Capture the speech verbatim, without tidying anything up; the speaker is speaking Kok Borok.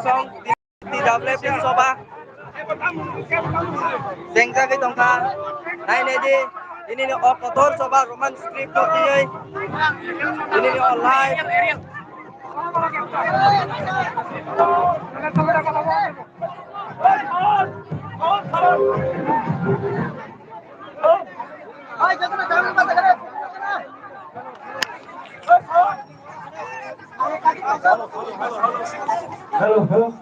song, T W F ni soba. Jengjagwi tongkha. Nai nai di, ini ni o kotor soba Roman script no tiyoi. Ini ni o live. Hello, hello.